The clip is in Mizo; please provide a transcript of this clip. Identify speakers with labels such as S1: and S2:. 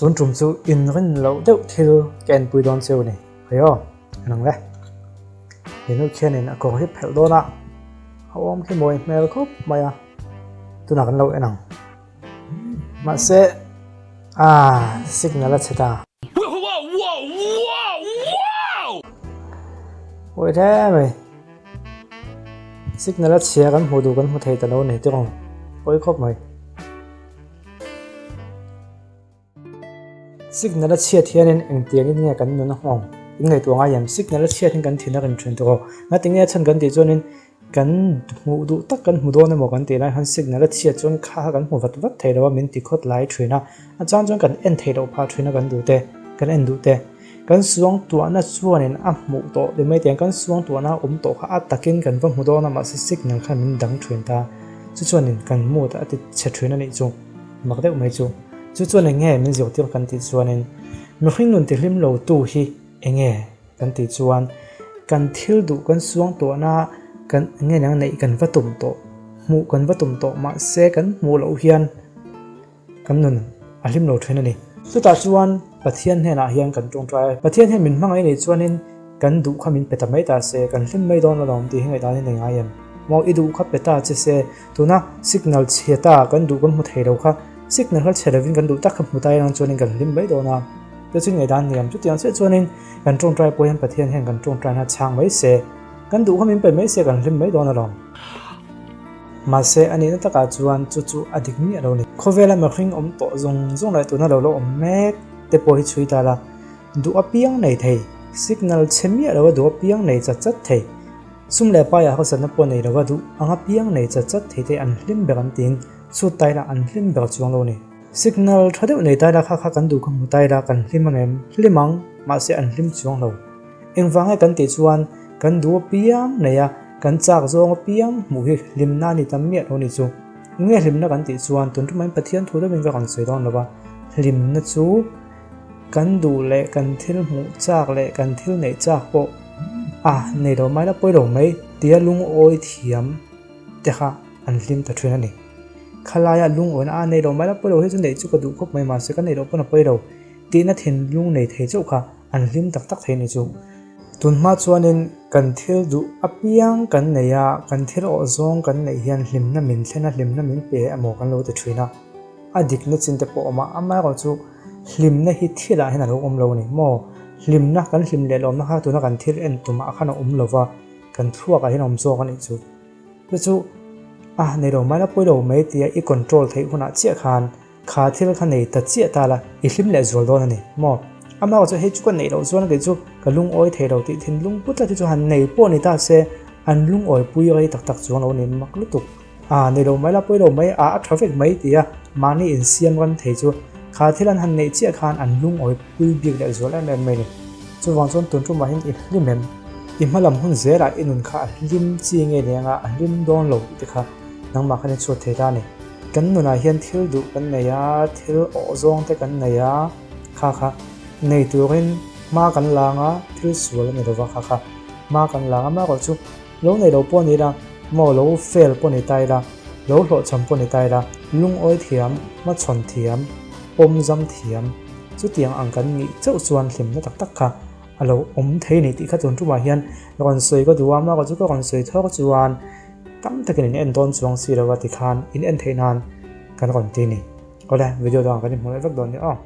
S1: Tun tum chu inrin loh deuh thil ka enpui dawn cheu ni. Hei aw, en ang le. He nu khianin a kawr hi phelh dawn a, a awm khi mawi hmel khawp mai a, tunah kan lo en ang. Mahse, ah, signal a chhe ta. Pawi hle mai. Signal a chhia kan hmuh duh kan hmu thei ta lo ni tiraw. Pawi khawp mai. Signal a chhiat hianin engtiangin nge kan nun a nghawng? In ngaihtuah ngai em? Signal a chhiat hian kan thin a rin thin tawh. Ngatinge a chhan kan tih chuanin kan hmuh duh tak kan hmu dawn emaw kan tih lai khan signal a chhiat chuan kha kha kan hmu vat vat thei lo a, min ti khawt lai thin a. A chang chuan kan en theih loh phah thin a kan duh te, kan en duh te. Kan suangtuahna chuanin a hmuh tawh ti mai tiang kan suangtuahna a awm tawh kha a takin kan va hmu dawn a mahse signal khan min dang thin ta. Chu chuanin kan mood a ti chhe thin a nih chu. Mak deuh mai chu. Chu chuan eng nge min zirtir kan tih chuanin mihring nun tihlim lo tu hi eng nge kan tih chuan kan thil duh kan suangtuahna kan eng nge nang neih kan va tum tawh hmuh kan va tum tawh mahse kan hmuh loh hian kan nun a hlim lo thin a ni. Chutah chuan Pathian hnenah hian kan tawngtai a, Pathian hian min hmangaih nih chuanin kan duh kha min pe ta mai ta se, kan hlim mai dawn alawm tih hi ngaihdan hi nei ngai em? Maw i duh kha pe ta che se, tuna signal chhe ta kan duh kan hmu thei lo kha signal kha chhe lovin kan duh tak kha hmu ta erawh chuanin kan hlim mai dawn a, chu chu ngaihdan ni em? Chutiang chiah chuanin kan tawngtai pawh hian Pathian hian kan tawngtaina chhang mai se, kan duh kha min pe mai se kan hlim mai dawn alawm. Mahse, a nihna takah chuan chu chu a dik miah lo ni. Khawvela mihring awm tawh zawng zawng leh tuna lo la awm mek te pawh hi chhui ta la, duh apiang nei thei, signal chhe miah lo a duh apiang nei chat chat thei, sum leh paiah harsatna pawh nei lo a duh ang apiang nei chat chat thei te an hlim ber an tiin chhut tai lah an hlim ber chuang lo ni. Signal tha deuh nei tai la kha kha kan duh kha hmu tai la kan hlim angem? Hlim ang, mahse an hlim chuang lo. Engvang nge kan tih chuan kan duh apiang nei a, kan chak zawng apiang hmuh hi hlimna a ni tam miah lo ni chu. Nge hlimna kan tih chuan tun tumah Pathian thu deuhin ka rawn sawi dawn lo va, hlimna chu kan duh leh kan thil hmuh chak leh kan thil neih chak pawh a nei lo mai la pawi lo mai tia lungawi thiam te kha an hlim ta thin a ni. Khalaia lungawina a nei lo mai la pawi lo hi chu neih chu ka duh khawp mai mahse ka neih loh pawn a pawi lo tihna thinlung nei thei chauh kha An hlim tak tak thei ni chu. Tun hma chuanin kan thil duh apiang kan nei a, kan thil awh zawng kan neih hian hlimna min thlen a, hlimna min pe emaw kan lo ti thin a. A dikna chin te pawh a awm a, amaherawh chu hlimna hi thilah hian a lo awm lo a ni maw? Hlimna, kan hlim leh lawmna kha tuna kan thil en tumah khan a awm lo va, kan thluakah hian a awm zawk a nih chu. Chu chu a nei lo mai la pawi lo mai tia i control theih hunah chiah khan Kha thil kha nei ta chiah ta la, i hlim leh zual dawn a ni maw? Amah chu hei chu ka neih loh chuan kei chu ka lungawi thei lo tih thinlung put tlat hi chu han nei pawh ni ta se, an lungawi pui rei tak tak chuang lo a ni mak lutuk. A nei lo mai la pawi lo mai a, a tha vek mai tia mahni insiam ran thei chu kha thil an han neih chiah khan an lungawi pui bik leh zual em em mai ni. Chuvang chuan tun tumah hian i hlim em? I hmalam hun zelah i nun kha a hlim chi nge nia nga a hlim dawn lo tih te kha nangmah khan i chhuat thei ta a ni. Kan nunah hian thil duh kan nei a, thil awh zawng te kan nei a, kha kha nei turin hma kan lang a, thil sual a ni lova kha kha hma kan lang a, amaherawh chu lo nei lo pawh ni ila maw lo fail pawh ni ta ila, lo hlawhchham pawh ni ta ila, lungawi thiam, hmachhawn thiam, pawmzam thiam, chutiang ang kan nih chauh chuan hlimna tak tak kha a lo awm thei a ni tih kha tun tumah hian rawn sawi ka duh a, amaherawh chu ka rawn sawi thawk chuan Tam takin in en dawn chuang si lo a tikhan in en theih nan kan rawn ti ni. Awle, video dangah kan inhmu leh vek dawn nia aw.